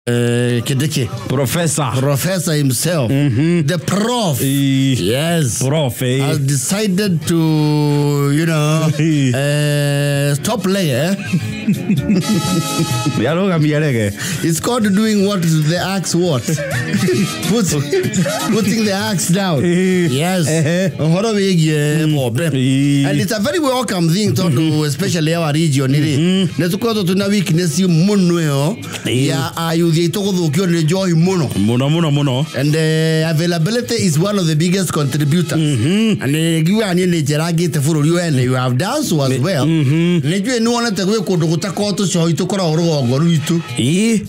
Kindiki. Professor. Professor himself. The prof. Yes. Prof. Has decided to, you know, stop layer. It's called doing what the axe what. Putting the axe down. Yes. And it's a very welcome thing to do, especially our region. Netukoto tuna weakness muno ya ayuthi tuguthukio ni njohi muno muno muno muno, and availability is one of the biggest contributors. And ngiuga ni ni njerangite bururi wene, you have done so as well. Nijue ni wonete gwi kundu gutakoo tucohi tukoragwo rugongo rwitu.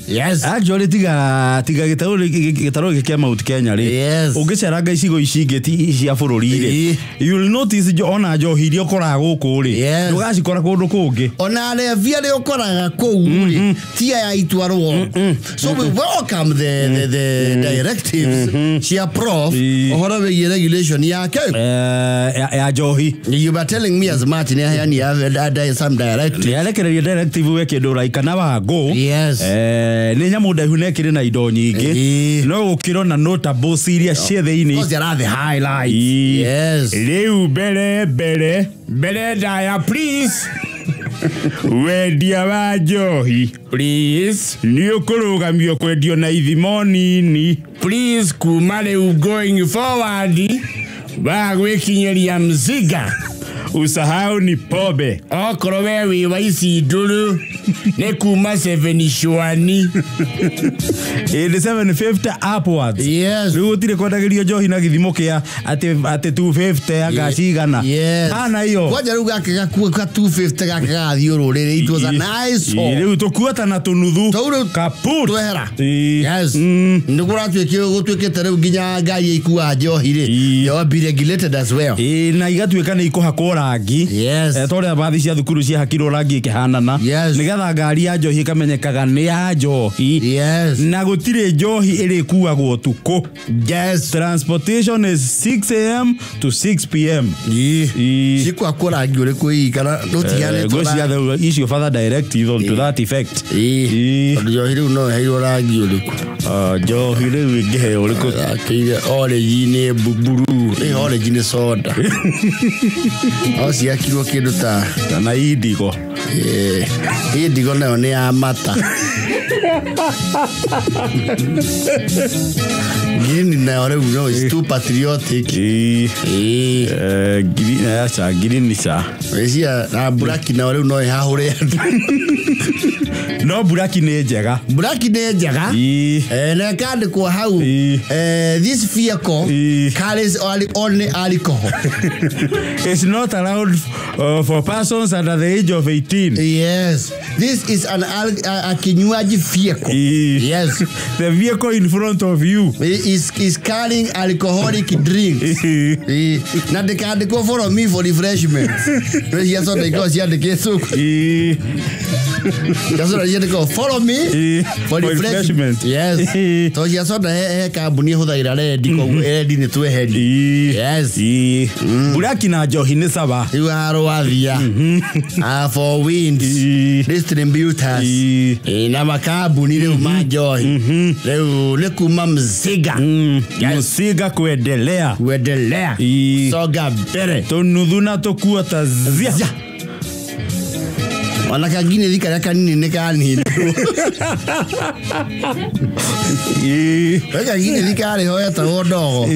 Yes, actually tiga tiga gitaro giki Mount Kenya ri, ungiceranga icigo ici ingĩ ti cia bururi ri, you will notice ona njohi iria ukoraga guku ri ndugacikora kundu kungi, ona alevi aria ukoraga kuu ri ti aya itwa rugongo. So we welcome the directives cia prof uhoro wigie regulation yake ya njohi. You were telling me as much ni yani have some directive yarekereria directive we kindu raika na wangu. Yes, ni nyamu ndaihu na ikiri na indo nyingi no gukiro na notables iria cie thiini, because there are the highlights. Yes, riu mbere mbere mbere ndaya please. Wendia wa njohi please ni ukurugamio kwendio na ithimo nini please, kuma riu going forward wa gwikinyeria mziga usahau ni pombe, okorwo we wi wa ici nduru ni kuma 7 shwani 750 upwards. Yes, riu gutire kwendagirio njohi na githimo kia ati 250 anga cigana. Yes, ana iyo kwanja riu gake gakua ka 250 gake gathiururire. It was a nice song. Riu tukuota na tunuthu kaput twehera. Yes, niguratwikire gutwikite riu nginya ngari ikua njohi ri yo be regulated as well. Na igatuika ni ikuhakwo rangi. Yes, toria bathi cia thukuru ciahakirwo rangi ikihanana. Yes, nigetha ngari ya njohi ikamenyekaga ni ya njohi. Yes, na gutire njohi irikuagwo utuku. Yes, transportation is 6 am to 6 pm. Cikuhakwo rangi uriku ii kana rutigane ngwiciria icio further directive on to that effect. Tondu njohi riu no iheirwo rangi uriku? Njohi riu ingiheo uriku? Akire orange ni blue, ni orange ni soda. O ciakirwo kindu ta na indigo. Indigo nayo ni ya mata. Green nayo riu no is too patriotic. Green acha green ni cha cia na black nayo riu no ihahure andu. No black ni njega. Black ni njega. Na kandikwo hau this vehicle carries only alcohol. It's not allowed for persons under the age of 18. Yes, this is an a kinywaji vehicle. Yes, the vehicle in front of you is carrying alcoholic drinks. Na ndikandikwo for me for refreshment. Cia soda ikoragwo ciandikitwo. That's what I go. Follow me for refreshment. Yes. To cia soda he kambuni ihuthagira rendi koguo rendi ni tweheri. Yes. Buraki na njohi ni sawa. Riu arwathia. For winds distributors na makambuni riu ma njohi riu ni kuma mziga. Mziga kuendelea. Kuendelea. Soga mbere. Tunuthu na tukuota zia. Ona kangine thika rĩa kanini nĩ kanini. Kangine thika rĩ ho etagwo ndogo.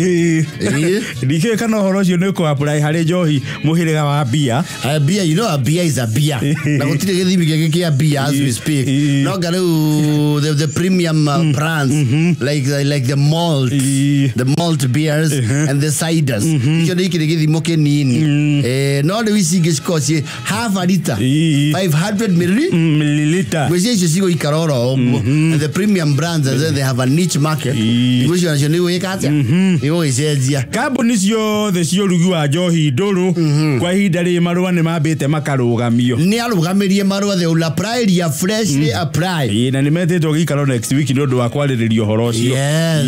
Ndikĩũĩ kana ũhoro ũcio nĩ ũkũ-apply harĩ njohi mũhĩrĩga wa beer. Beer, you know a beer is a beer. Na gũtirĩ gĩthimi kĩngĩ kĩa beer as we speak. No nga rĩu the premium brands like the malt, the malt beers and the ciders. Icio nĩ ikĩrĩ gĩthimo kĩnini. No rĩu ici ingĩ cikoragwo ciĩ half a liter. 500 milliliter. Gwĩciria icio cigũikara oro ũguo. And the premium brands, and then they have a niche market. Gwĩciria nacio nĩ igwĩka atĩa? Nĩ igũgĩcenjia. Kambuni ciothe cia ũrugi wa njohi ndũrũ kwa ihinda rĩrĩ marũa nĩ mambĩte makarũgamio. Nĩ arũgamirie marũa, they will apply, freshly apply. Na nĩ metĩtwo gĩikaro next week nĩ ũndũ wa kwarĩrĩria ũhoro ũcio. Yes.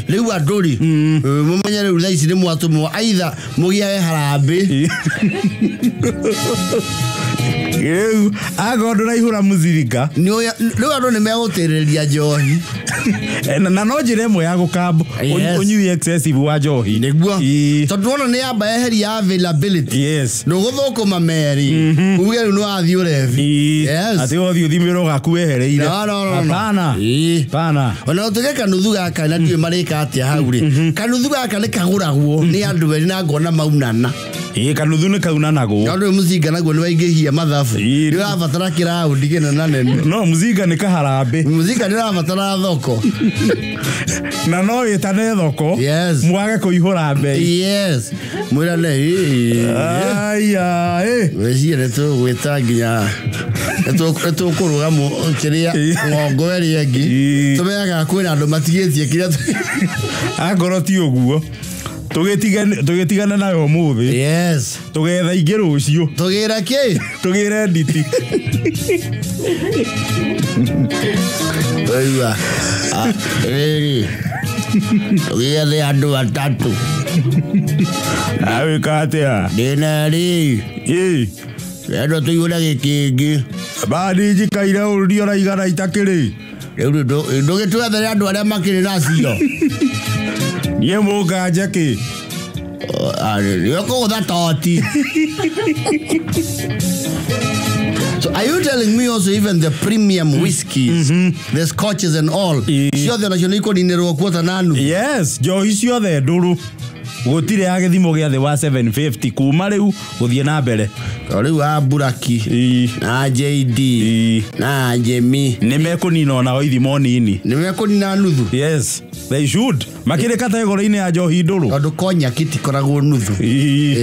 Rĩu andũ rĩ, mũmenye rĩu thaa ici nĩ mwatũmwo either mũgĩage harambĩ. Rĩu akorwo ndũraihũra mũcirika rĩu andũ nĩ megũtĩrĩria njohi. Na no njĩra ĩmwe ya gũkambo ũnyui excessive wa njohi. Nĩguo. Tondũ wona nĩ yamba eheria availability. Yes. Ndũgũthũkũma meri. Uge rĩu nĩ wathiĩ ũrebi. Yes. Atĩ ũthiĩ ũthimĩrwo gaku wehereire. No. Hapana. Hapana. Ona ũtuĩke kanuthu gaka na ndiũĩ marĩka atĩa hau rĩ. Kanuthu gaka nĩ kagũragwo nĩ andũ erĩ na ngona maunana. Kanuthu nĩ kaunanagwo. Tondũ mũcinga naguo nĩ waingĩhia mathabu. Nĩ ũrabatara kĩraũndi kĩnene nene. No mũcinga nĩ kaharambĩ. Mũcinga nĩ ũrabatara thoko. Na no wĩtane thoko. Yes. Mwage kũihũra mbei. Yes. Mwĩrane. Aya. Wĩcirie nĩ tũgwĩta nginya nĩ tũkũrũga kĩrĩa ng'ongo ĩrĩa ĩngĩ. Tũmenyaga kwĩna andũ matigĩtie kĩrĩa. Angorwo ti ũguo. Tũgĩtigana nayo ũmũthĩ. Yes. Tũgetha ingĩ rũciũ. Tũgĩra kĩ? Tũgĩre nditi. Waigua. Rĩrĩ. Tũgĩethe andũ atatũ. Awĩka atĩa? Ndĩna rĩ. Rendo tũiyũre gĩkĩngĩ. Badi njikaire ũru ndioraigana itakĩrĩ. Rĩu ndũgĩtwethere andũ arĩa makĩrĩ nacio. Niĩ mũnganja kĩ? Nĩũkũgũtha toti. So are you telling me also even the premium whiskies, the scotches and all, ciothe nacio nĩ ikũninĩrwo kuota na nuthu? Yes, njohi ciothe ndũrũ. Gũtirĩ ya gĩthimo gĩa thĩ wa 750 kuma rĩu gũthiĩ na mbere. Rĩu a Buraki na JD na Jemi nĩ mekũnina onao ithimo nini. Nĩ mekũnina nuthu? Yes, they should. Makĩrĩ kategori-inĩ ya njohi ndũrũ. Tondũ konyaki itikoragwo nuthu.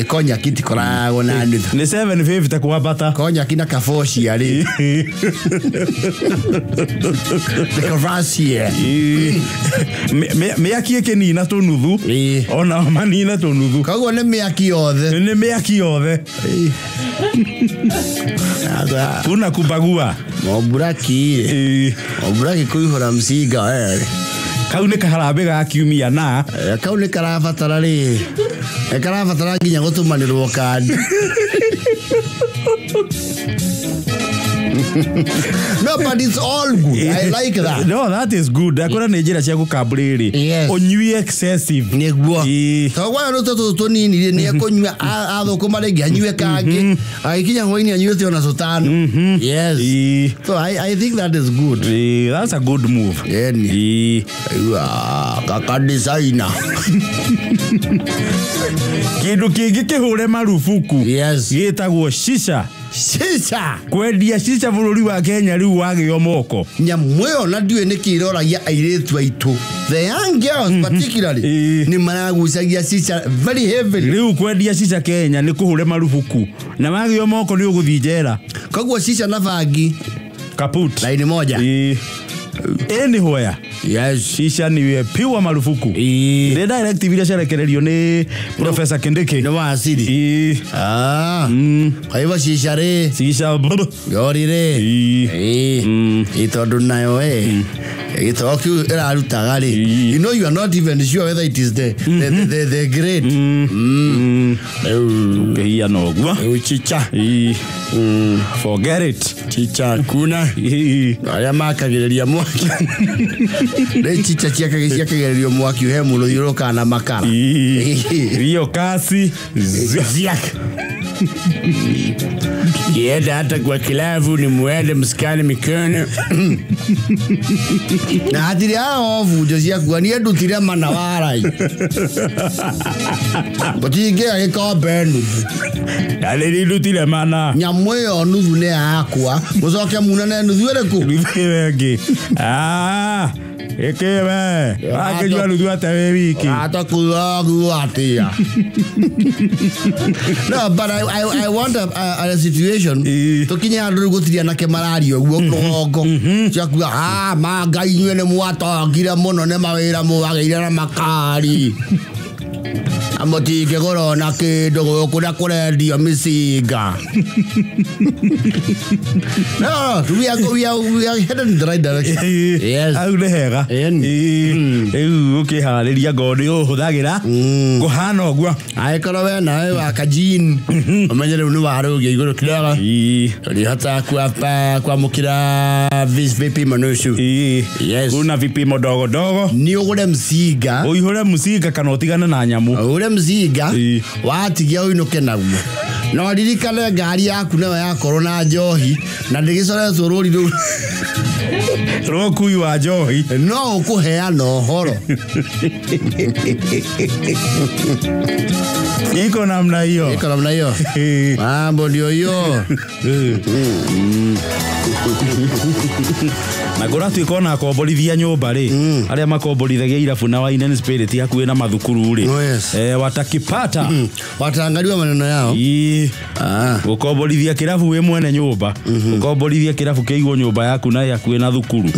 Konyaki itikoragwo na nuthu. Nĩ 750 kwambata. Konyaki na kabocia rĩ. The Cavassier. Mĩaki ĩkĩnina tũnuthu. Ona manina tũnuthu. Koguo nĩ mĩaki yothe. Nĩ mĩaki yothe. Kuna kubagua. Moburaki. Moburaki kũihũra mcinga. Kau nĩ kaharambĩ ga kiumia na kau nĩ karabatara rĩ. Nĩ karabatara nginya gũtũmanĩrwo kandi. No, but it's all good. I like that. No, that is good. Akora nĩ njĩra cia gũkambũrĩrĩ. Yes. Ũnyui excessive. Nĩguo. Tondũ rũ tũtũ tũnini rĩ, nĩ ekũnyua athũkũma rĩngĩ anyue kangĩ. Agĩkinya hwainĩ anyuĩte ona cũtano. Yes. So I think that is good. That's a good move. Yeni. Kaka designer. Kĩndũ kĩngĩ kĩhũre marubuku. Yes. Gĩtagwo shisha. Shisha. Kwendia shisha bũrũri wa Kenya rĩu wagĩo moko. Nyamũ ĩyo na ndiũĩ nĩkĩ ĩroragia airĩtu aitũ. The young girls particularly nĩ maragucagia shisha very heavily. Rĩu kwendia shisha Kenya nĩ kũhũre marubuku. Na wagĩo moko nĩ ũgũthiĩ njera. Koguo shisha na bangi kaput. Laini moja. Anywhere. Yes. Shisha ni piwa marufuku. Nĩ directive iria ciarekererio nĩ Professor Kindiki. Nĩ waciri. Kwa hivyo shisha rĩ. Shisha. Ngori rĩ. Tondũ nayo gĩtoo kĩu ĩrarutaga rĩ. You know you are not even sure whether it is the grade. Kĩhia no ũguo. Rĩu chicha. Forget it. Chicha kuna. Arĩa makagĩrĩria mwaki. Rĩ chicha ciakagĩrĩrio mwaki he mũndũ thiũrũrũkaga na makara. Hiyo kasi. Ziak. Kienda hata kwa kilavu ni muende msikane mikono. Na hatirĩ haha bunjo ciakua niĩ ndutire mana warai. Gũtingĩgĩa gĩkombe nuthu. Yarĩ ndutire mana. Nyamũ ĩyo nuthu nĩ yakwa. Mũcoke munane nuthu ĩrĩkũ? Nuthu ĩyo ĩngĩ. Ĩkĩwe. Wakĩnyua nuthu atĩa wĩ wiki? Atakuagu atĩa. No, but I want a situation. Tũkinye handũ rĩu gũtirĩ anake mararia ũguo rũgongo. Ciakua, ma Ngai inyuĩ nĩ mwatongire mũno nĩ mawĩra mwagĩire na makari. Mũtingĩgũra ona kĩndũ gũkũ na kũrendio mĩcinga. No, we are headed in the right direction. Yes. Hau nĩ hega. Ĩni. Rĩu ũkĩharĩria ngoro nĩ ũhũthagĩra kũhana ũguo. Angĩkorwo we nawe wa kajin ũmenye rĩu nĩ warũgia igũrũ kidogo. Ũrĩhota kwamũkĩra vipimo nusu. Yes. Kuna vipimo dogo dogo. Nĩ ũgũre mcinga. Ũihũre mcinga kana ũtigane na nyamũ. Ũgũre mcinga watigia ũinũke naguo. No ririkane ngari yaku nayo yakorwo na njohi na ndĩgĩcoretwo rũri rũu rwa ũkui wa njohi no ũkũheana ũhoro. Iko namna hiyo. Iko namna hiyo. Mambo ndio hiyo. Na kũratuĩka ona akomborithia nyũmba rĩ, arĩa makomborithagia irabu na wine and spirit hakuhĩ na mathukuru rĩ, Oh, yes. Watakipata. Wataangaliwa maneno yao. Gũkomborithia kĩrabu wĩ mwene nyũmba, gũkomborithia kĩrabu kĩigwo nyũmba yaku na hakuhĩ na thukuru,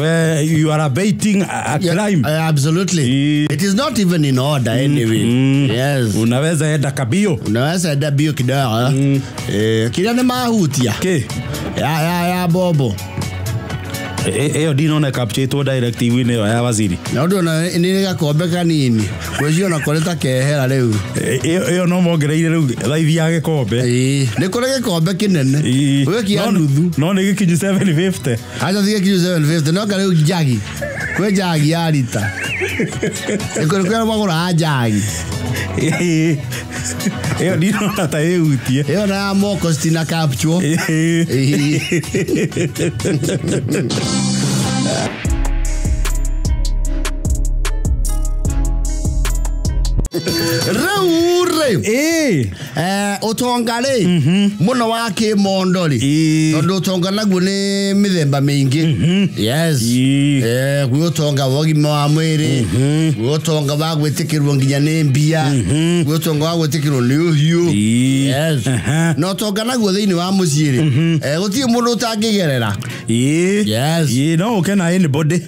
we you are abating a crime. Absolutely. It is not even in order anyway. Yes. Unaweza enda kabio. Unaweza enda bio kidogo. Kĩrĩa nĩ mahutia. Kĩ? Ya bobo. Ĩyo ndinona capturetwo directive-inĩ ĩyo ya waziri. Na ũndũ ona nĩ gakombe kanini. Gwĩciria ona kũrĩ ta kehera rĩu. Ĩyo no mongereire rĩu thaithi ya gĩkombe. Nĩ kũrĩ gĩkombe kĩnene. Ũgĩkia nuthu. No nĩ gĩkinyu 750. Acha ti gĩkinyu 750 no rĩu njagi. Kwĩ njagi ya rita. Nĩ kũrĩ kwĩ magũraga njagi. Ĩyo ndinona ta ĩhutie. Ĩyo na ya moko citina capture. Rĩu rĩ ũtonga rĩ mũno wa kĩmondo rĩ, tondũ ũtonga naguo nĩ mĩthemba mĩingĩ. Yes. Gwĩ ũtonga wa ũgima wa mwĩrĩ, gwĩ ũtonga wa gwĩtĩkĩrwo nginya nĩ mbia, gwĩ ũtonga wa gwĩtĩkĩrwo nĩ ũhiũ. Yes. Na ũtonga naguo thĩinĩ wa mũciĩ rĩ, gũtirĩ mũndũ ũtangĩgerera. Yes. No ũke na anybody.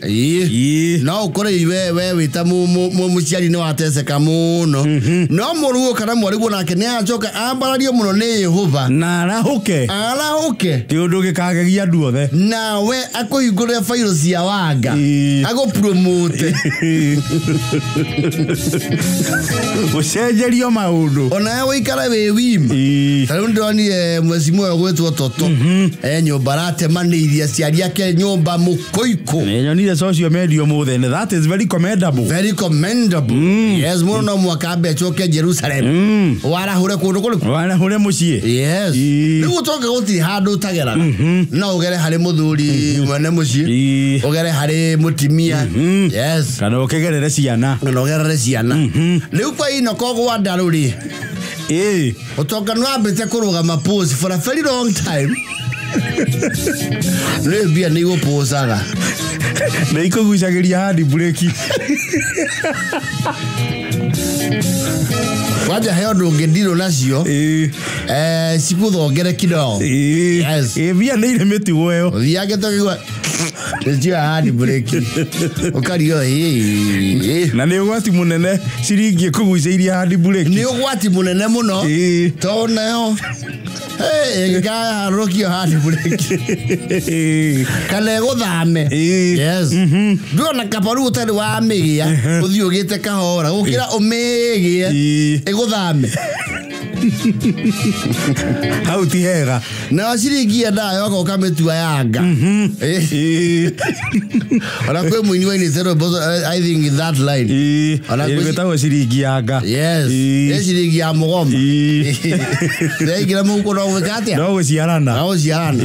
No ũkore we wĩ ta mũciari nĩ wateceka mũno, no mũruo kana mwarĩguo nake nĩ acoka ambarario mũno nĩ Yehova na arahũke. Arahũke. Kĩũndũ gĩkagegia andũ othe. Nawe akũhingũrĩre bairo cia wanga. Agũpromote. Ũcenjerio maũndũ. Onawe ũikare wĩ wima. Ta rĩu ndĩronire mwecimu ũyũ gwĩtwo Toto. Nyũmba aratemanĩirie aciari ake nyũmba mũkũikũ. Nĩ nyonire social media ũmũthĩ, and that is very commendable. Very commendable. Yes, mũndũ no mũhaka ambe acoke Jerusalem. Warahũre kũndũ kũrĩkũ? Warahũre mũciĩ. Yes. Rĩu ũtonga gũtirĩ handũ ũtageraga. No ũgere harĩ mũthuri mwene mũciĩ, ũgere harĩ mũtimia. Yes. Kana ũkĩgerere ciana. Kana ũgerere ciana. Rĩu kwa Inoko gwa Ndarũ rĩ, ũtonga nĩ wambĩte kũrũgama pose for a very long time. Rĩu mbia nĩ igũpũcaga. Nĩ ikũgucagĩria handi breki. Kwanja he ũndũ ũngĩ ndirũ nacio. Cikũthongere kidogo. Yes. Mbia nĩ irĩ mĩtugo ĩyo. Ũthiange tũkĩigua nĩcio handi breki. Ũkario Na nĩ ũgwati mũnene ciringi ĩkũgucĩirie handi breki. Nĩ ũgwati mũnene mũno. Tondũ nayo ĩngĩkaharũrũkio handi breki. Kana ĩgũthame. Yes. Ndũrona kabaru ũtarĩ wamĩgĩa, ũthiĩ ũgĩte kahora gũkĩra ũmĩgĩe ĩgũthame. Hau ti hega. Nayo ciringi yendaga yoka ũkamĩtua yanga. Ona kwĩ mũini wainĩte rwĩmbo, I think in that line. Ona kwĩ Ĩgwĩtagwo ciringi yanga. Yes. Nĩ ciringi ya mũgoma. Yaingĩra mũhuko no gwĩka atĩa? No gũciarana. No gũciarana.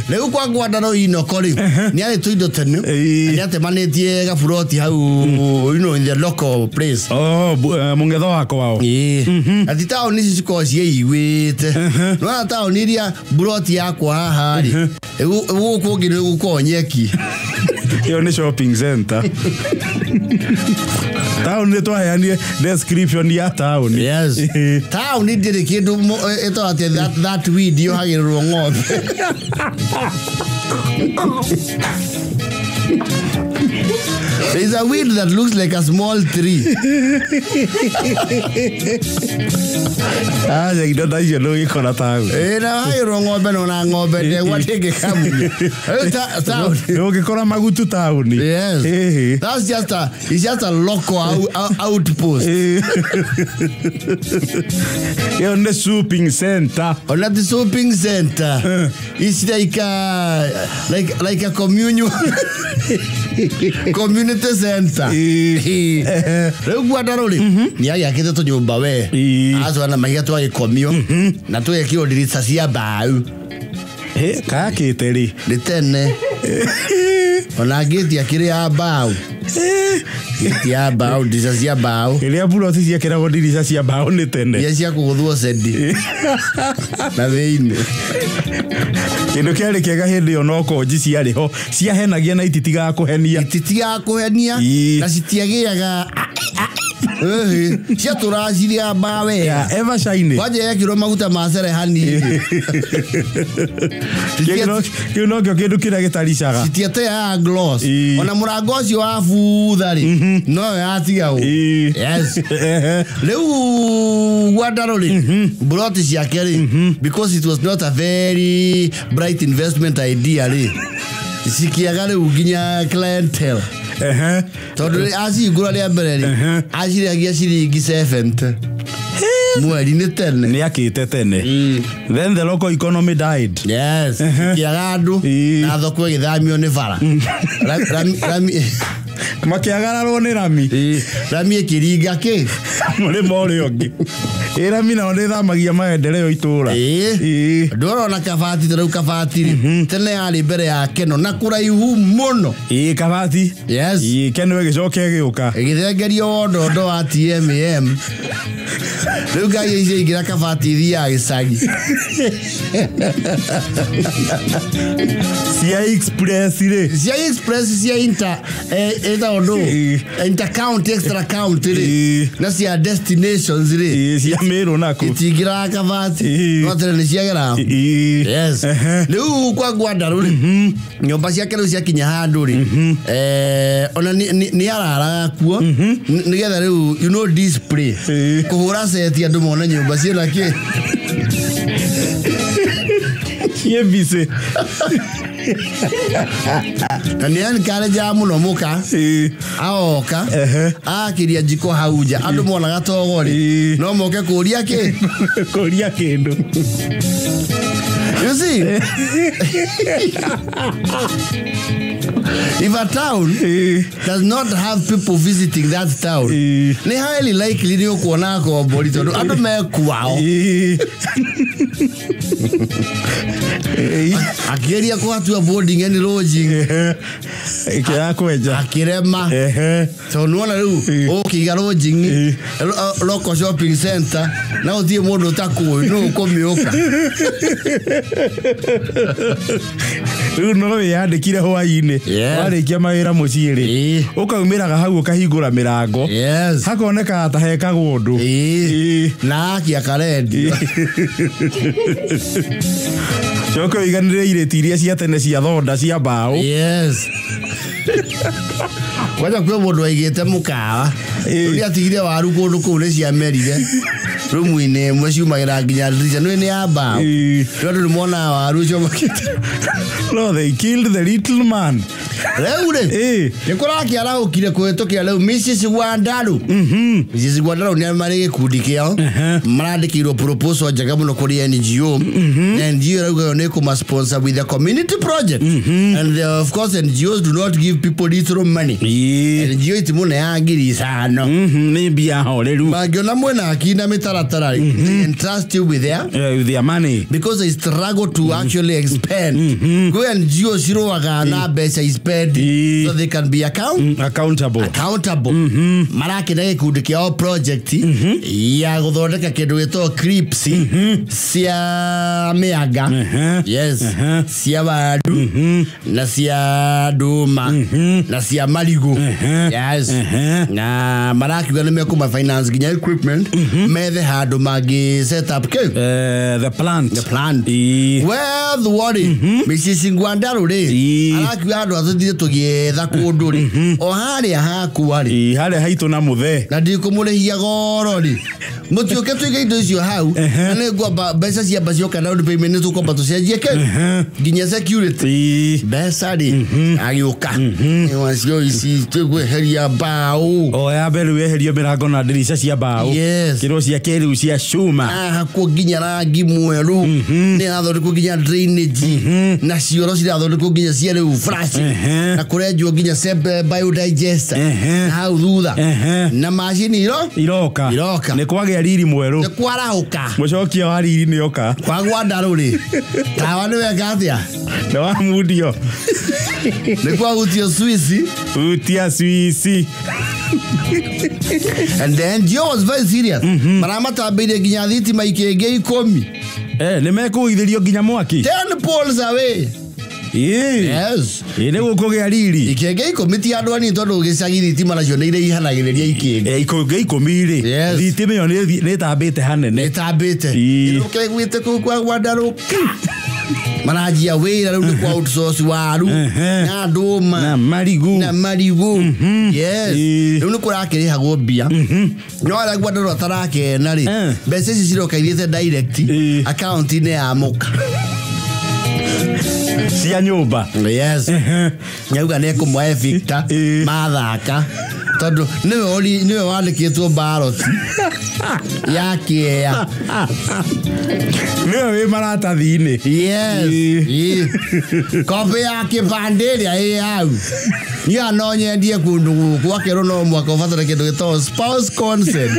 Rĩu kwa Ngwandaro Inoko rĩ, nĩ arĩ tũindo tene. Nĩ atemanĩtie gaburoti hau, you know, in the local place. Oh, mũng'etho wako wao. Ati taũni ici cikoragwo ciĩiguĩte. Nĩwona taũni iria buroti yakwa haha rĩ, gũkũ ũngĩ nĩ gũkoragwo nyeki. Ĩyo nĩ shopping center. Taũni nĩ twaheanire description ya taũni. Yes. Taũni ndĩrĩ kĩndũ ĩtagwo atĩ that weed yohagĩrĩrwo ng'ombe. There is a weed that looks like a small tree. Aja indo ta icio ndũgĩkora taũni. Ĩĩ na wairwo ng'ombe nona ng'ombe ndegwa ndĩngĩkamunya. Ndũngĩkora magutu taũni. Yes. That's just a, it's just a local outpost. Ĩyo nĩ shopping center. Ona ti shopping center. It's like a, like a community center. Rĩu Ngwanda rĩ nĩ agĩakĩte tũnyũmba we acora na mahiga twagĩkomio na tũgekĩrwo ndirica cia mbaũ. Kayakĩte rĩ? Nĩ tene. Ona ngĩti akĩrĩ ya mbaũ. Ngĩti ya mbaũ, ndirica cia mbaũ. Ĩrĩa buroti ciekĩragwo ndirica cia mbaũ nĩ tene. Iria cia kũgũthwo cendi. Na thĩinĩ. Kĩndũ kĩarĩ kĩega hĩndĩ ĩyo no konji ciarĩ ho ciahenagia na ititigaga kũhenia. Ititigaga kũhenia na citiagĩaga ciatũraga cirĩ mbaũ wega. Ever shiny. Kwanja yekĩrwo maguta ma cerehani. Kĩu nokĩo kĩndũ kĩrĩa gĩtaricaga. Citiateaga gloss. Ona mũrango ũcio wa butha rĩ no yatigagwo. Yes. Rĩu Ngwanda rĩ buroti ciake rĩ because it was not a very bright investment idea rĩ cikiaga rĩu nginya clientele. Tondũ acihingũra rĩa mbere rĩ acirĩhagia ciringi 70 mweri nĩ tene. Nĩ akĩte tene. Then the local economy died. Yes. Kĩaga andũ na thoko ĩgĩthamio nĩ bara. Makĩagararwo nĩ rami. Rami ĩkĩringa kĩ? Mũrĩmo ũrĩa ũngĩ. Ĩ rami nao nĩ ĩthamagia maendeleo itũra. Ndũrona Kabati ta rĩu Kabati rĩ tene yarĩ mbere ya Keno na kũraihu mũno. Kabati. Yes. Keno ĩgĩcoka ĩgĩũka. Ĩgĩthengerio wondondo wa TMM. Rĩu ngai icio ingĩra Kabati ithiaga gĩcagi. Cia Express rĩ. Cia Express cia Inter ĩtagwo ndũ? Inter county extra county rĩ na cia destinations rĩ cia Meru naku itingĩraga Kabati no tene nĩ ciageraga. Yes. Rĩu kwa Ngwanda rĩ nyũmba ciake rĩu ciakinya handũ rĩ ona nĩ araraga kuo nĩgetha rĩu you know display kũhũra seti andũ mone nyũmba ciĩna kĩ. Ciĩ busy. Na nĩ encourage mũno mũka aoka akĩria njiko hau nja andũ monaga togo rĩ no moke kũria kĩ kũria kĩndũ. You see, if a town does not have people visiting that town, nĩ highly likely nĩ ũkuona kombori tondũ andũ mekuao. Akĩgeria kũhatua boarding and lodging kwenja akĩrema tondũ nĩwona rĩu ũkĩiga lodging local shopping center na gũtirĩ mũndũ ũtakũĩ nũ ũkũmĩũka. Rĩu no wĩyandĩkire hwaĩ-inĩ warĩkia mawĩra mũciĩ rĩ ũkaumĩraga hau ũkahingũra mĩrango hakonekaga ta hekagwo ũndũ na akia karendio. Coke ũiganĩre irĩti iria cia tene cia thonda cia mbaũ. Yes. Kwanja kwĩ mũndũ waigĩte mũkawa ũrĩa atigire waru kũndũ kũu nĩ ciamerire rumu-inĩ ĩmwe ciumagĩra nginya ndirica nĩ ya mbaũ. Rĩu andũ nĩmonaga waru ũcio makĩte. No, they killed the little man. Rĩu rĩ nĩ kũrakĩarahũkire kũhĩtũkĩra rĩu Mrs. Gwandaru. Mrs. Gwandaru nĩ marĩ gĩkundi kĩao marandĩkĩirwo proposal njega mũno kũrĩ NGO. Na NGO ĩrauga yo nĩ ĩkũma sponsor with a community project. And they, of course NGOs do not give people little money. NGO itimũneaga 5,000. Nĩ mbia horeru. Mangĩona mwĩna akili na mĩtaratara rĩ, they entrust you with their money because they struggle to actually expand. Kwĩ NGO cirũaga na mbeca spend so they can be accountable. Marakĩna gĩkundi kĩao project ya gũthondeka kĩndũ gĩtagwo clips cia mĩanga. Yes. Cia waru na cia ndũma na cia marigũ. Yes. Na marakiuga nĩ mekũma finance nginya equipment methe handũ mangĩ set up kĩ the plant. The plant. Well, the worry Mrs. Ngwandaru rĩ arakiuga andũ atũthiĩ tũthire tũgĩetha kũndũ rĩ o harĩa hakwa rĩ harĩa haitũ na mũthee na ndikũmũrĩhia goro rĩ mũtiũke tũige indo icio hau na nĩ ngwamba mbeca ciamba cioka down payment nĩ tũkwamba tũcenjie kĩ nginya security mbeca rĩ agĩũka wacio ici tũkweheria mbaũ o ya mbere weherio mĩrango na ndirica cia mbaũ Yes. kĩro cia kĩrĩu cia cuma ahakwo nginya rangi mwerũ nĩ arathondekwo nginya drainage na cioro cirathondekwo nginya cia rĩu flash na kũrenjwo nginya biodigester na hau thutha na macini iroka Iroka. nĩ kwagĩa riri mwerũ nĩ kwarahũka mũcokia wa riri nĩ oka kwa gwandarũ rĩ tawa nĩ weka atĩa nĩ wa mundio nĩ kwahutio Swiss hutia swici and the NGO was very serious maramatambĩire nginya thitima ikĩngĩ 10 nĩ mekũgithĩrio nginya mwaki 10 poles away yes nĩ gũkũgĩa riri ikĩngĩ 10 ti andũ anini tondũ gĩcagi thitima nacio nĩ irĩ ihanagĩrĩria ikĩngĩ ikũngĩ 10 rĩ Yes. thitima ĩyo nĩ ĩtambĩte hanene ĩtambĩte Ii. ĩrũkĩguĩte kũu kwa gwandarũka maranjia wĩra rĩu nĩ kwa outsource waru na ndũma na marigu na marigu yes Ii. rĩu nĩ kũrakĩrĩhagwo mbia no arĩa gwandarũ atarakena rĩ mbeca ici ciroka ithiĩte direct Ii. akaunti-inĩ ya mũka cia nyũmba yes nyauga nĩ ekũmũhe Victor Ii. mathaka tondũ nĩwe wandĩkĩtwo baroti ya kĩea nĩwe wĩ maratathi-inĩ yes Ii. Ii. Kopi ya kĩbandĩ ĩrĩa ĩ hau niĩ no nyendie kũndũ gũkũ akerwo no mwaka ũbatare kĩndũ gĩtagwo spouse consent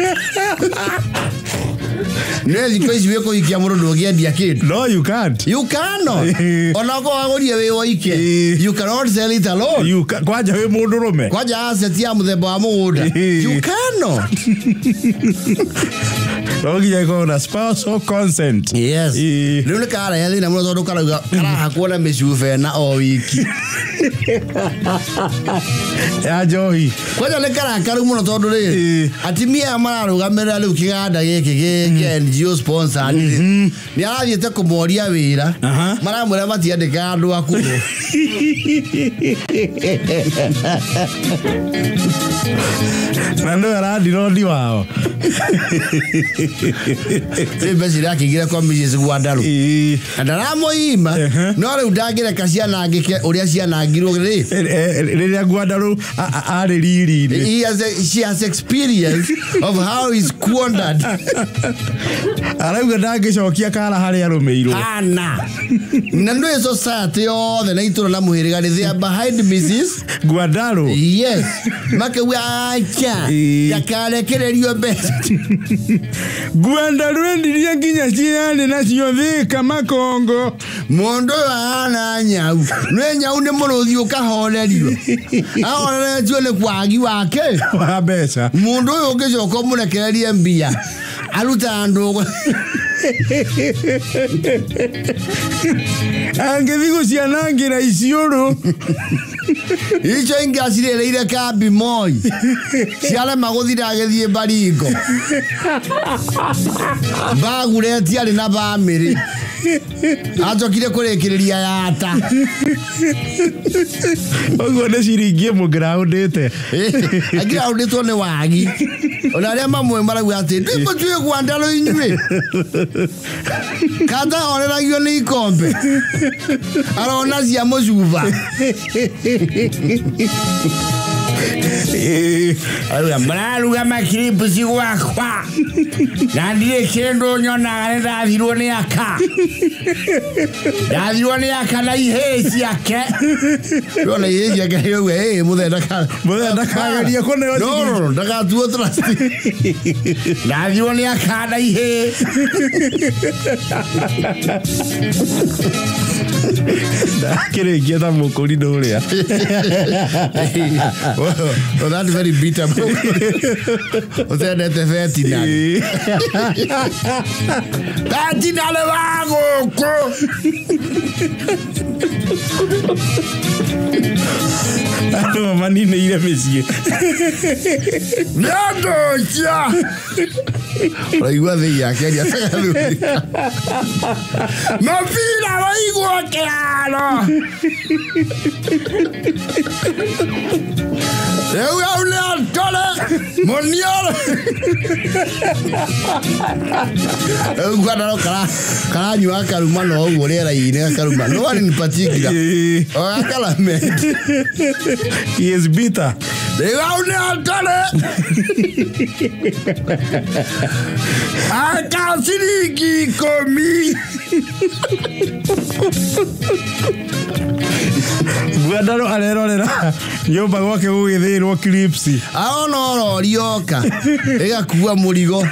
nĩ thikũ ici wĩ kũhikia mũndũ ndũngĩendia kĩndũ no you can't you cannot Ii. ona okorwo wagũrie wĩ woike Ii. you cannot sell it alone You kwanja wĩ mũndũrũme kwanja asset ya mũthemba wa mũgũnda Ii. you cannot no nginya ĩkorwo na spousal consent yes Ii. rĩu nĩ karehe thĩna mũno tondũ karauga karahakwo na mĩcuba ĩna o wiki ya njohi kwanja nĩ karakaru mũno tondũ rĩ Ii. atimia aya mararũgamĩrĩra rĩu kĩganda gĩkĩ kĩa NGO sponsor nĩ arathiĩte kũmoria wĩra Aha. maramwĩra matiandĩkaga andũ akũrũ na nĩwe arandirondi wao rĩu mbeca irakĩingĩra kwa Mrs. Gwandarũ Ii. na ndaramũima no rĩu ndangĩreka cianangĩke ũrĩa cianangirwo rĩ rĩrĩa Gwandarũ arĩ riri-inĩ She has experience of how he squandered arauga ndangĩcokia kara harĩa arũmĩirwo ana na nĩ society yothe na itũra na mũhĩrĩga nĩ they are behind Mrs. Gwandarũ yes makauga acha Ii. ndakarekererio mbeca Gwandarũ endirie nginya ciarĩ nacio Thika Makongo mũndũ ũyũ ahana nyau nĩ nyau nĩ mũrũthi ũkahorerio ahoreretio nĩ kwagi wake wa mbeca mũndũ ũyũ ũngĩcoka ũmũrekererie mbia arutaga ndũgũ angĩthiĩ gũcianangĩra iciũrũ icio ingĩ acirĩrĩire kambi Moi ciarema gũthira agĩthiĩ Baringo Mbagureti arĩ na bamĩrĩ acokire kũrĩkĩrĩria yata ũguo nĩ ciringi ĩmwe ngiraũndĩte angiraũndĩtwo nĩ wagi ona arĩa mamwe marauga atĩ ndimũtuĩ Gwandarũ inyuĩ katahoreragio nĩ ikombe arona cia mũcuba Auga mũraruga makiripuci gwakwa na ndirĩ kĩndũ nyonaga nĩ ndathirwo nĩ aka ndathirwo nĩ aka na ihĩĩ ciake ona ihĩĩ ciake rĩu ĩ mũthee Mũthee ndakagerie kũneo No, no, no, ndagatuo trust ndathirwo nĩ aka na ihĩĩ ndakĩrĩkia ta mũkũrinũ ũrĩa Oh, that's very bitter. Ũtendete vetinary. Vetinary wa gũkũ. Andũ maninĩire mĩciĩ. Nĩandũcia. Ũraigua thĩi yake aria ta gathuri. Mũbira waigwo kĩharo. Rĩu hau nĩ atore mũnioro. Rĩu ngwandaro karanyua karuma no ũguo rĩera-inĩ gakaruma. No one in particular. O gakaramende. He is bitter. Rĩu hau nĩ atore. Aka ciringi 10. Ngwandaro arerorera nyũmba gwake gũgĩthĩrwo clips. Aona rori yoka ĩgakua mũrigo.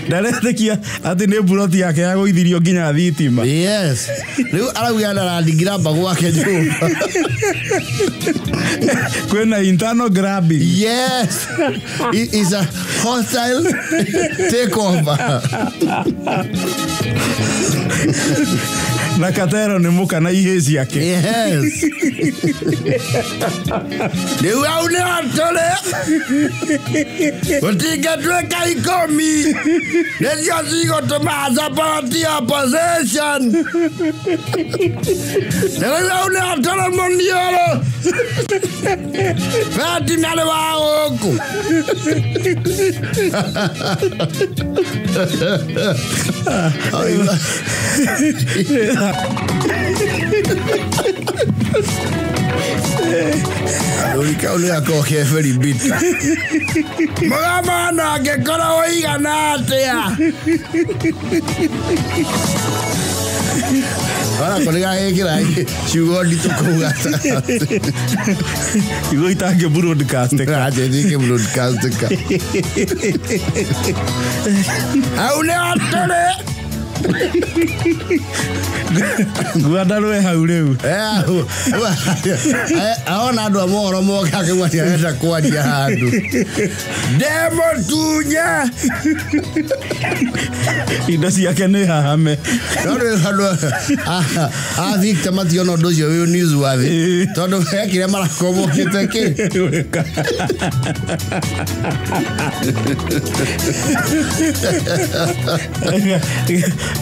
Ndaretĩkia atĩ nĩ mburoti yake yagũithirio nginya thitima. Yes. Rĩu arauga ndarandigiramba gwake nyũmba. Kwĩna internal grabbing. Yes. It is a hostile takeover. Na Katero nĩ mũka na ihĩ ciake. Yes. Rĩu hau nĩ atũrĩ. Gũtingĩtuĩka 10. Nĩcio cigũtũma support opposition. Rĩu hau nĩ atũrĩ mũnioro. Ferdinand wa gũkũ. Rũri kau nĩ gakoragwo ke very bitter. Mũgamano angĩkorwo ũigana atĩa? Ona nĩ gagĩkĩra ciugo nditũ kũu gatagatĩ. Ciugo itangĩ broadcast. Atĩ broadcast. Hau nĩ atũrĩ. Ngwandaro hau rĩu. Aona andũ a mohoro moka akauga atĩ arenda kwaria handũ. Ndemũtunye. Indo ciake nĩ hahame. No rĩu andũ a Victor mationa ũndũ ũcio wĩ newsworthy. Tondũ he kĩrĩa marakorwo mokĩte kĩ.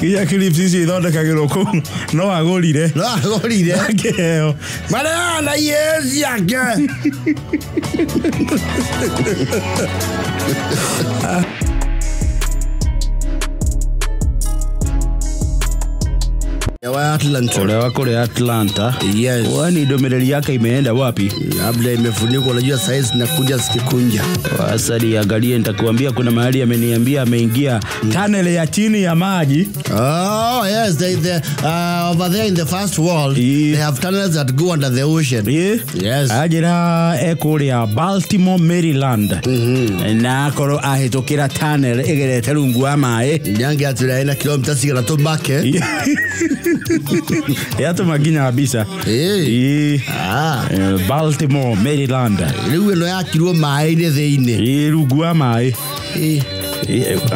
Nginya clips icio ithondekagĩrwo kũu no agũrire. No agũrire. Akĩheo. Mareana ihĩ ciake. Wa Atlanta. Ule wako le Atlanta. Yes. Wani ndũmĩrĩri yake imeenda wapi? Labda imefunikwa, unajua size nakuja sikikunja. Sasa niangalie, nitakuambia kuna mahali ameniambia ameingia tunnel ya chini ya maji. Oh yes, they over there in the first world they have tunnels that go under the ocean. Yeah. Yes. Ajira ekuria Baltimore, Maryland. Na akoro ahĩtũkĩra tunnel ĩgerete rungu wa maĩ. Nyange atira ina kilomita cigana tũmake. Yatũma nginya mbica. Baltimore, Maryland. Rĩu ĩno yakirwo maĩ-inĩ thĩinĩ. Rungu wa maĩ.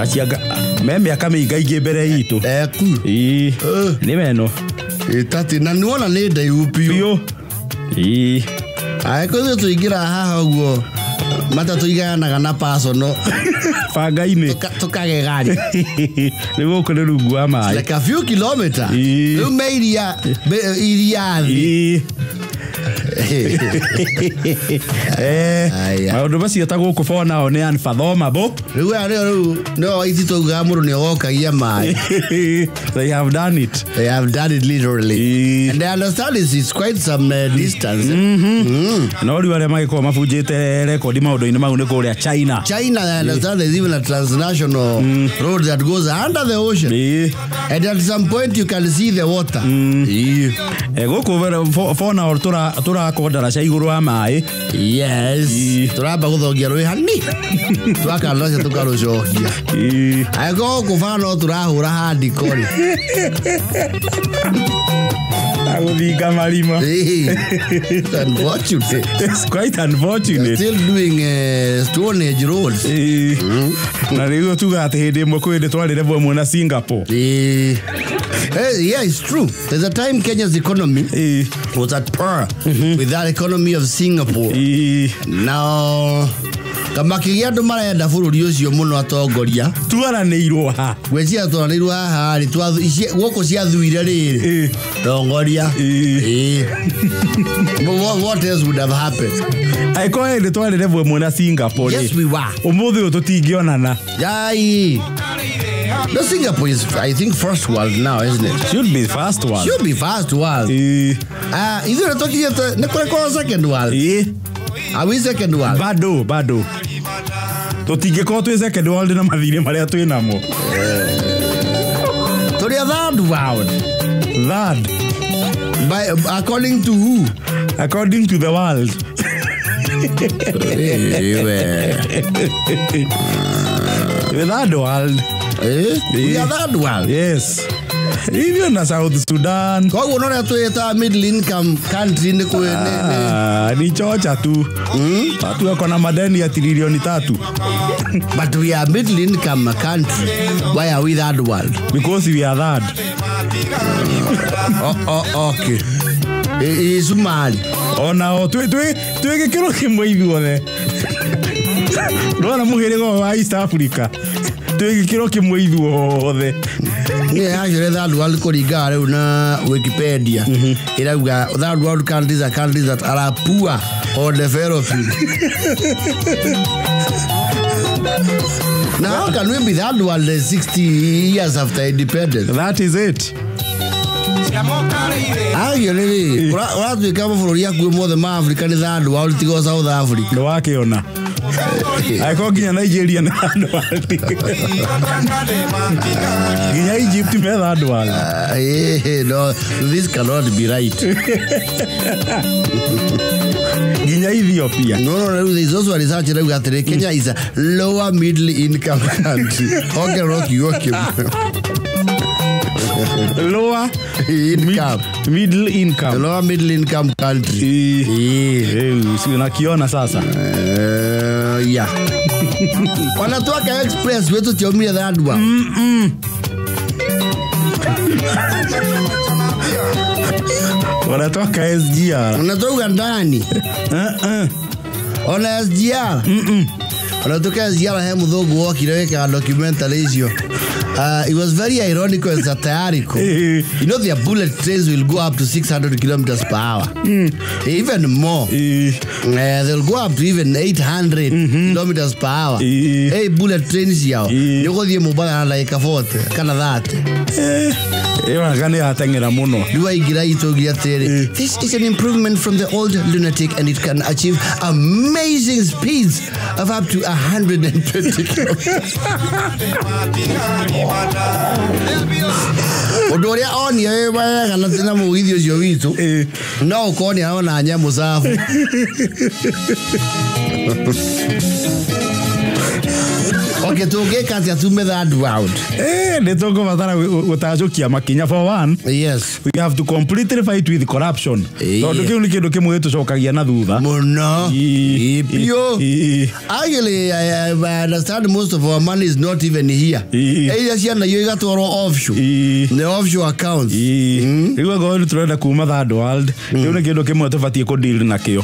Acianga me mĩaka mĩingaingĩ mbere itũ. Eku. Nĩ meno. Tati na nĩwona nĩ ndaihu biũ. Biũ. Angĩkorwo ithuĩ tũingĩraga haha ũguo matatũ igayanaga na personal banga-inĩ tũkagegania. Rĩu gũkũ nĩ rungu wa maĩ. Like a few kilometer. Rĩu me iria iria thĩ. Maũndũ macio ta gũkũ for now nĩ unfathomable. Rĩu aya nĩo rĩu nĩo waici twaugaga mũndũ nĩ ogokagia maĩ. They have done it. They have done it literally. And they understand it's quite some distance. No rĩu arĩa magĩkorwo mabunjĩte rekondi maũndũ-inĩ mau nĩ kũrĩa China. China, I understand there's even a transnational road that goes under the ocean. And at some point you can see the water. Gũkũ for now tũrakwo ndaraca igũrũ wa maĩ. Yes. Tũramba gũthongia rũĩ hani. Twakandaraca tũkarũcokia. Angĩkorwo gũkũ bara no tũrahũra handiko rĩ. Agũthinga marima. It's unfortunate. It's quite unfortunate. You're still doing Stone Age roads. Na rĩu tuga atĩ hĩndĩ ĩmwe kwĩ hĩndĩ twarĩ level ĩmwe na Singapore. Yeah, it's true. There's a time Kenya's economy was at par With that economy of Singapore. Now kamakigia andu marenda bururi ucio muno atongoria twaranĩirwo ha gwĩciria twaranĩirwo haha rĩ gũkũ ciathuire rĩrĩ tongoria. What else would have happened? Angĩkorwo hĩndĩ twarĩ level ĩmwe na Singapore. Yes, we were. Ũmũthĩ ũyũ tũtingĩonana. Yai. No, Singapore is, I think, first world now, isn't it? Should be first world. Should be first world. Ithuĩ tũkinyĩte nĩ kũrĩ second world. Are we second world? Bado, bado. Tũtingĩkorwo twĩ second world na mathirĩ marĩa twĩ namo. Tũrĩ a third world. Third. By, according to who? According to the world. The third world. We are third world. Yes. Even na South Sudan. Koguo no rĩa twĩtaga middle income country nĩ kwĩ ni chocha tu. Watu wako na madeni ya trilioni 3. But we are middle income country. Why are we third world? Because we are third. Oh, okay. Isumali. Ona o twĩ gĩkĩro kĩmwe ithuothe. Ndona mũhĩrĩga wa East Africa. Twĩ gĩkĩro kĩmwe ithuothe. Nĩ actually third world kũringana rĩu na Wikipedia. Ĩrauga third world countries are countries that are poor or developing. Now how can we be third world 60 years after independence? That is it. Actually, ũratuĩka mabũrũri akuĩ mothe ma Africa nĩ third world tiga South Africa. Ndwakĩona. Angĩkorwo nginya Nigeria nĩ third world. Nginya Egypt me third world. No, this cannot be right. Nginya Ethiopia. No, there is also a research ĩrauga atĩrĩ Kenya is a lower middle income country. Ongererwo kiugo kĩmwe. Lower income. Middle income. Lower middle income country. Si unakiona sasa. Yeah. Wanatoka express wetu tiomire third world. Wanatoka SGR. Wanatoka ndani. Ona SGR. Wanatoka SGR he muthungu wokire wekaga documentary icio. It was very ironical and satirical. You know, their bullet trains will go up to 600 kilometers per hour. Even more. They'll go up to even 800 kilometers per hour. Hey, bullet trains yao. Nĩũgũthiĩ Mombasa na ndagĩka 40 kana 30. Ĩyo anga nĩ yateng'era mũno. Rĩu aingĩra itũgia atĩrĩ, this is an improvement from the old lunatic and it can achieve amazing speeds of up to 120 kilometers. Ũndũ ũrĩa onire wĩ wega na mũgithi ũcio witũ no ũkorwo nĩ arona nyamũ cabu. Okay, tũngĩka atĩa tume third world? Nĩ tũkũbatara gũtacũkia makinya. For one, yes, we have to completely fight with corruption. Tondũ kĩu nĩ kĩndũ kĩmwe gĩtũcokagia na thutha. Mũno. Biũ. Actually, I understand most of our money is not even here. Iria ciana iyo igatwarwo offshore. The offshore accounts. Rĩu angorwo nĩ tũrenda kuma third world, kĩu nĩ kĩndũ kĩmwe tũbatiĩ kũdeal nakĩo.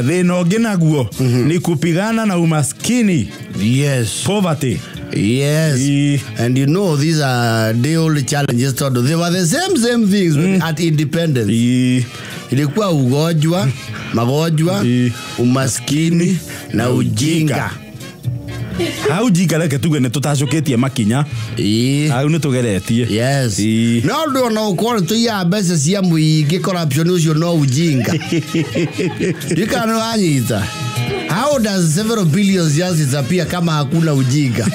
Thĩna ũngĩ naguo ni kupigana na umaskini. Yes. Poverty. Yes. And you know these are the old challenges tondũ they were the same things at independence. Ilikuwa ugonjwa, magonjwa, umaskini na ujinga. Hau ujinga reke tuge nĩ tũtacũkĩtie makinya. Hau nĩ tũgeretie. Yes. No ndũ no ũkorwo tũiyaga mbeca cia mũingĩ corruption ũcio no ujinga. Ndikana wanyita. How does several billions just disappear kama hakuna ujinga?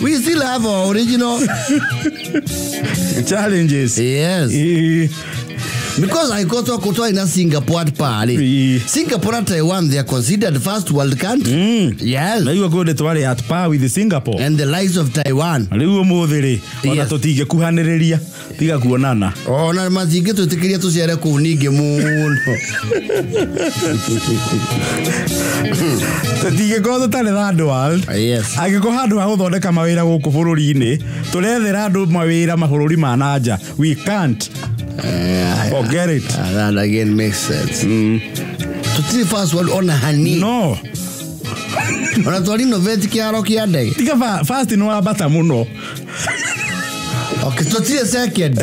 We still have our original challenges. Yes. Because I got to kutoa ina Singapore pale. Singapore and Taiwan, they are considered first world country. Yes. Na iwe kũndĩ twarĩ at par with Singapore. And the likes of Taiwan. Rĩu ũmũthĩ rĩ, ona tũtingĩkuhanĩrĩria tiga kuonana. Ona matingĩtwĩtĩkĩria tũcere kũu ningĩ mũno. Tũtingĩkorwo tũtarĩ third world. Yes. Angĩkorwo handũ ha gũthondeka mawĩra gũkũ bũrũri-inĩ, tũrethera andũ mawĩra mabũrũri ma na nja. We can't. Forget it. That again makes sense. Tutiri first world ona hani. No. Ona twari innovate kiaro kia ndege. Tiga first no wambata muno. Okay, tutiri second.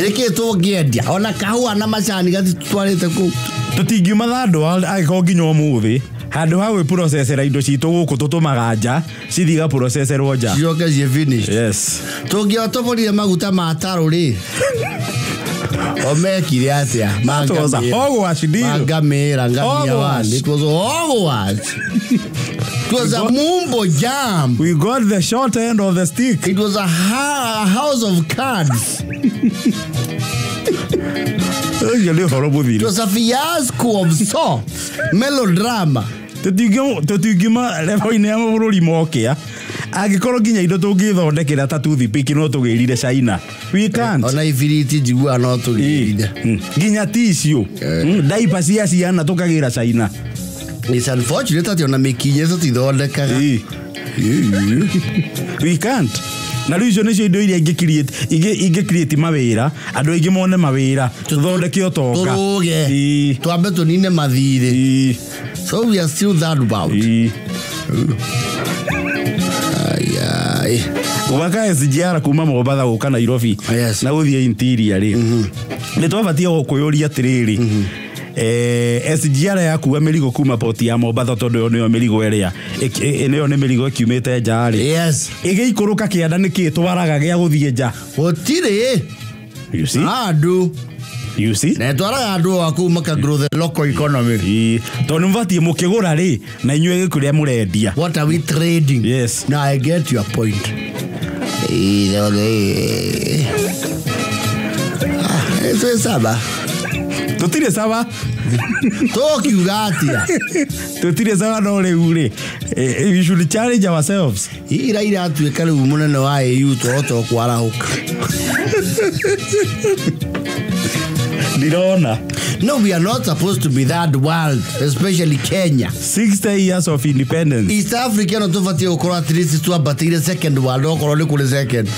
Reke tũngĩendia ona kahũa na macani gatitwarĩte kũu. Tũtingiuma third world angĩkorwo nginya ũmũthĩ handũ ha gwĩprocessera indo citũ gũkũ tũtũmaga nja cithiĩ igaprocesserwo nja. Cicoke ciĩ finished. Yes. Tũngĩotoborire maguta ma taro rĩ. O mekire atĩa? That was a hogwash deal. Mangamĩra ngamia Hogwash. one. It was a hogwash. It was a mumbo jam. We got the short end of the stick. It was a house of cards. Ũcio nĩ ũhoro It mũthiru. was a fiasco of sorts. Melodrama. Tũtingiuma level-inĩ ya mabũrũri mokĩa angĩkorwo nginya indo tũngĩthondekera ta toothpick no tũgĩrire China. We can't. Ona ibiriti njiguaga no tũgĩrire. Nginya tissue. Diaper cia ciana tũkagĩra China. It's unfortunate atĩ ona mĩkinyĩ tũtithondekaga. We can't. Na rĩu icio nĩcio indo iria ingĩ create mawĩra andũ aingĩ mone mawĩra tũthondeke ũtonga. Tũrũge. Twambe tũnine mathirĩ. So we are still that about. Ai. Gwaka SGR kuma Mombatha gũka Nairobi Yes. na gũthiĩ interior rĩ nĩ twabatiĩ kwĩyũria atĩrĩrĩ SGR yakua mĩrigo kuma port ya Mombatha tondũ ĩyo nĩyo mĩrigo ĩrĩa nĩyo nĩ mĩrigo ĩkiumĩte nja rĩ Yes. ĩgĩikũrũka kĩanda nĩkĩ twaraga gĩa gũthiĩ nja. Gũtirĩ. You see? Andũ. You see? Na ĩtwaraga andũ a kũu maka grow the local economy. Tondũ mũbatiĩ mũkĩgũra rĩ na inyuĩ gĩkũrĩa mũrendia. What are we trading? Yes. Now I get your point. Twĩ saba. Tũtirĩ sawa. Tũkiuga atĩa? Tũtirĩ sawa no rĩu rĩ we should challenge ourselves. Hihi Raila atuĩka rĩu mũnene wa AU twahota kwarahũka. Ndirona. No, we are not supposed to be that world, especially Kenya. 60 years of independence. East Africa no tũbatiĩ gũkorwo at least twambatĩire second world okorwo nĩ kũrĩ second.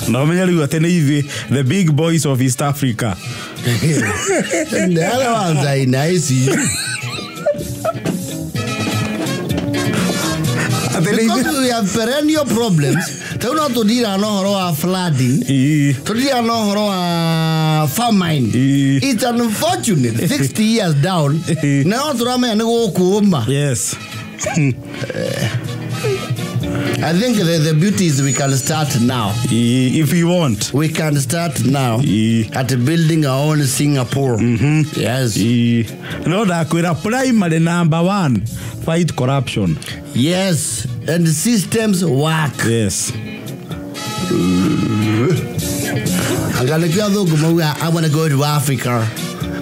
Na ũmenye rĩu atĩ nĩ ithuĩ the big boys of East Africa. The other ones are in ICU. Atĩ nĩ ithuĩ Because we have perennial problems. Tau no tũndiraga na ũhoro wa flooding. Tũndiraga na ũhoro wa famine. It's unfortunate 60 years down. Na no tũramenya nĩ gũkũũma. Yes. I think the beauty is we can start now. If you want. We can start now at building our own Singapore. Yes. No ndakwĩra primary number 1 fight corruption. Yes. And systems work. Yes. Angalikio athũngũ mauga I want to go to Africa.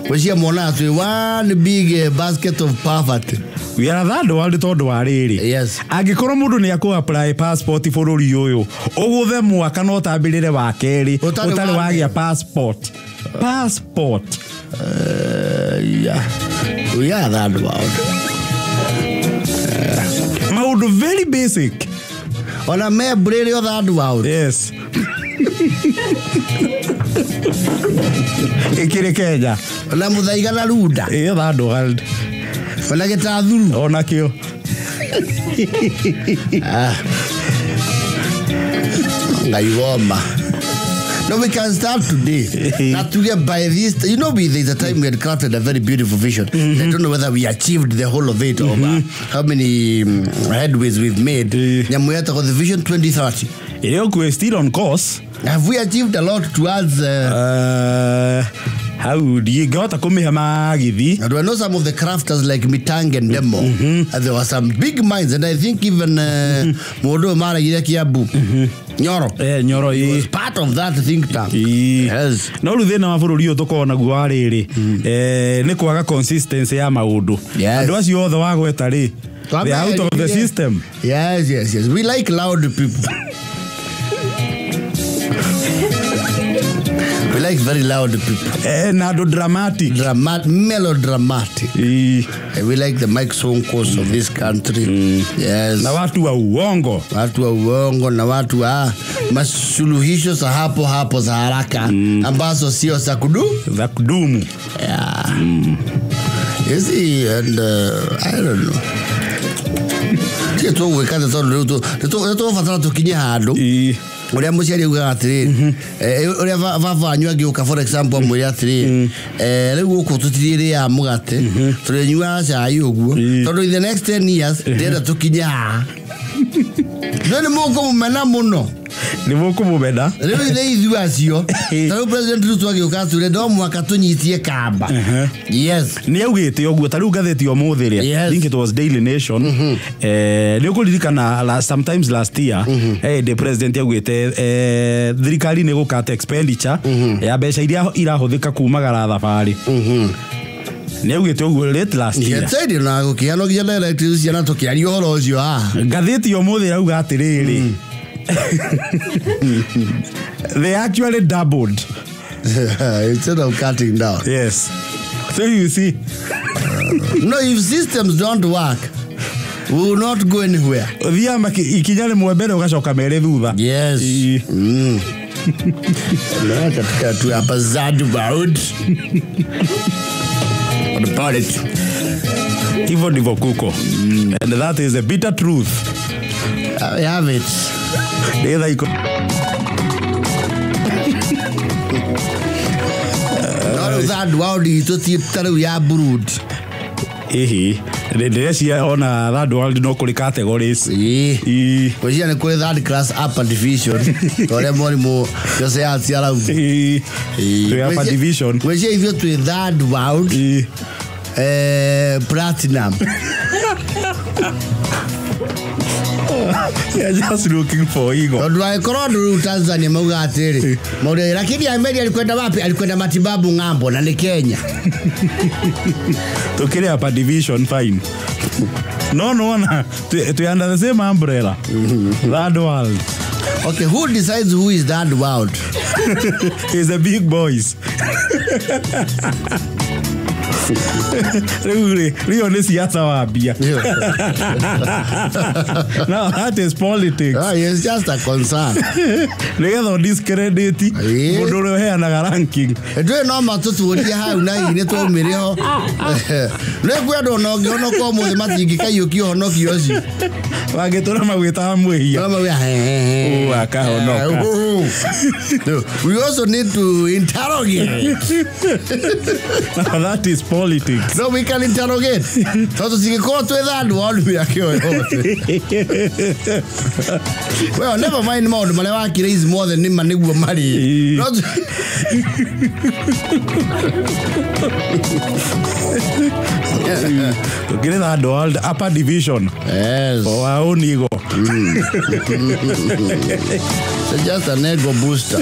Gwĩciria monaga twĩ one big basket of poverty. We are third world tondũ wa rĩrĩ. Yes. Angĩkorwo mũndũ nĩ akũ apply passport bũrũri ũyũ ũgũthe mwaka no ũtambĩrĩre wa kerĩ Ũtarĩ ũtarĩ wa wagĩa passport. Passport. Yeah. We are third world. Maũndũ very basic. Ona membũrĩ ĩrĩ o third world. Yes. Ĩkĩrĩ Kenya. Ona Muthaiga na Runda. Ĩyo third world. Ona Gĩtathuru. Ona kĩo. Ngai woma. No, we can start today. Not to get by this. You know, there's a time we had crafted a very beautiful vision. I don't know whether we achieved the whole of it or how many headways we've made. Nyamũ yetagwo the Vision 2030. Ĩrĩa ũkuĩ still on course. Have we achieved a lot towards... Hau ndingĩhota kũmĩhe magithi. And I know some of the crafters like Mitang and Demo. And there were some big minds, and I think even mũndũ ũyũ maragire Kiambu, Nyoro, Nyoro he was part of that think tank. Yes. No rĩu thĩna wa bũrũri ũyũ tũkoragwo naguo wa rĩrĩ nĩ kwaga consistency ya maũndũ. Yes. Andũ acio othe wagweta rĩ, they are out of the system. Yes, yes, yes. We like loud people. We like very loud people. Na andũ dramatic. Melodramatic. We like the Mike Sonkos of this country. Yes. Na watu wa uongo. Watu wa uongo na watu wa masuluhisho za hapo hapo za haraka ambazo sio za za kudumu. Yeah. You see, and I don't know. Tũgwĩka tondũ rĩu tũgũbatara tũkinye handũ ũrĩa mũciari augaga atĩrĩrĩ, ũrĩa baba wanyu angĩũka for example amwĩre atĩrĩrĩ, rĩu gũkũ tũtirĩrĩaga mũgate, tũrĩnyuaga cai ũguo, tondũ in the next 10 years ndĩrenda tũkinye haha. Rĩu nĩ mũkũmũmena mũno. Nĩ mũkũmũmena. Rĩu nĩ ithuĩ acio. Ta rĩu President Ruto agĩũka atwĩre no mũhaka tũnyitie kamba. Yes. Nĩ augĩte ũguo ta rĩu ngathĩti ũmũthĩ rĩ, I think it was Daily Nation. Nĩ ũkũririkana sometimes last year, the president augĩte thirikari nĩ gũkata expenditure ya mbeca iria irahũthĩka kumagara thabarĩ. Nĩ augĩte ũguo late last year. Nĩ na gũkĩheanwo nginya directives ciana tũkĩaria ũhoro ũcio haha. Ngathĩti ũmũthĩ ĩrauga atĩrĩrĩ, they actually doubled. Instead of cutting down. Yes. So you see. No, if systems don't work, we will not go anywhere. Ikinya rĩmwe mbere ũgacoka merĩ thutha. Yes. Katika tu hapa Zadu Road. About it. Hivyo ndivyo kuko. And that is the bitter truth. I have it. No, that world itũ ti ta rĩu ya Burundi. Ĩhĩ, ndĩreciria ona third world no kũrĩ categories. Ĩĩ. Ngwĩciria nĩ kũrĩ third class upper division. Ta ũrĩa mwarimũ Jose Arts arauga. Ĩĩ. Twĩ upper division. Ngwĩciria ithuĩ twĩ third world. Ĩĩ. Platinum. You're just looking for ego. Tondũ angĩkorwo andũ rĩu Tanzania mauga atĩrĩ, mauga lakini Ahmed alikwenda wapi? Alikwenda matibabu ng'ambo na ni Kenya. Tukire upper division fine. No no na we under the same umbrella. Third world. Okay, who decides who is third world? It's the big boys. Rĩu nĩ siasa wambia. No, that is politics. Ah, it's just a concern. Nĩgetha ũdiscredit mũndũ ũrĩa ũheanaga ranking. Ndũĩ no matũtuũrie hau na hihi nĩ twaumire ho. Nĩ kwĩ andũ ona ũngĩhonoka ũmũthĩ matingĩkaiyũkia ũhonokio ũcio. Wangĩtũra magwĩtaga mwĩhia. No mauga Ũ akahonoka. We also need to interrogate. Now that is politics. No, we can interrogate. Tondũ tũtingĩkorwo twĩ third world mĩaka ĩyo yothe. Well, never mind maũndũ marĩa wakire ici mothe nĩma nĩguo marĩ. No Tũkĩrĩ third world upper division. Yes. For our own ego. It's just an ego booster.